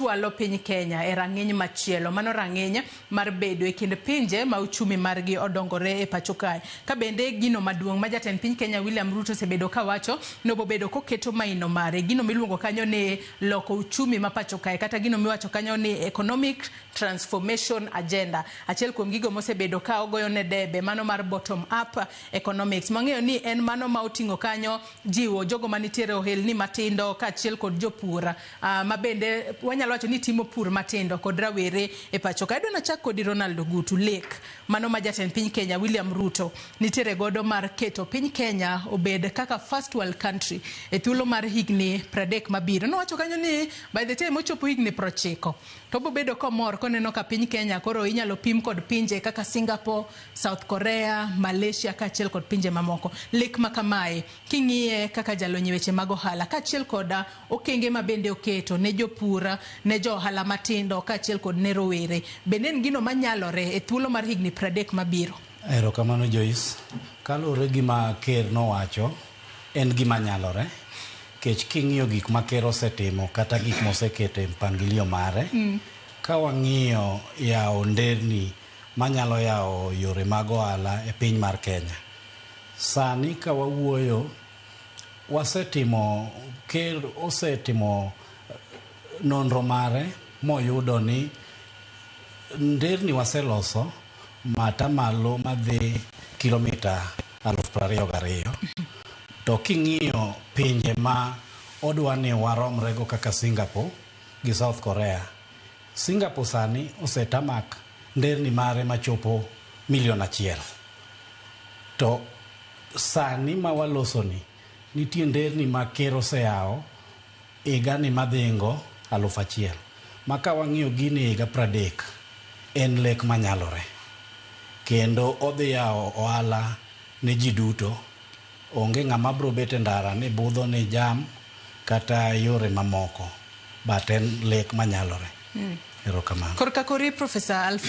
chwalo piny Kenya e rang'iny machielo, mano rang'iny mar bedo e kind pinje ma uchumi margi odongore e pacho kae. Ka bende gino maduong' ma jatend piny Kenya William Ruto osebedo kawacho ni obobedo koketo maino mare, gino miluongo kanyo ni loko uchumi ma pacho kae kata gino miwacho kanyo ni economic transformation agenda. Achiel kuom gigo mosebedo ka ogoyo ne debe mano mar bottom up economics. Mwang'eyo ni en mano ma oting'o kanyo jiwo jogo manitiere ohelni matindo kaachiel kod jopur ma bende wanyalo wacho ni timo pur matindo kod rawere e pacho ka. Adwa nachak kodi Ronald Ogutu, lek mano ma jatend piny Kenya William Ruto nitiere godo mar keto piny Kenya obed kaka first world country e thuolo mar higni 30 mabiro. Nowacho kanyo ni by the time ochopo higni 90 to obobedo komor koneno ka piny Kenya koro inyalo pim kod pinje kaka Singapore, South Korea, Malaysia kaachiel kod pinje mamoko. Lek ma kamae king'iye kaka jalony e weche mag ohala kaachiel kod okenge ma bende oketo ne jopur, ne jo ohala matindo kaachiel kod ne rowere, bende en gino manyalore e thuolo mar higni 30 mabiro? Erokamano Joyce. Kaluwore gi ma ker nowacho, en gima nyalore. Kech king'iyo gik ma ker osetimo kata gik moseketo e mpangilio mare, ka wang'iyo yawo nderni manyalo yawo yore mag ohala e piny mar Kenya. Sani ka wawuoyo, wasetimo, ker osetimo nonro mare moyudo ni nderni waseloso matamalo madhi kilomita 22,000. To king'iyo pinje ma odwa ni waromrego kaka Singapore gi South Korea, Singapore sani osetamak nderni mare machopo 1 million. To sani ma walosoni, nitie nderni ma ker oseyawo higani madhingo 1,000. Ma ka wang'iyo gini higa 30, en lek manyalore. Kendo odhi yawo ohala ne ji duto. Onge ng'ama biro bet e ndara ni budho ni jam kata yore mamoko. But en lek manyalore. Erokamano. Korka kori Professor Alfred.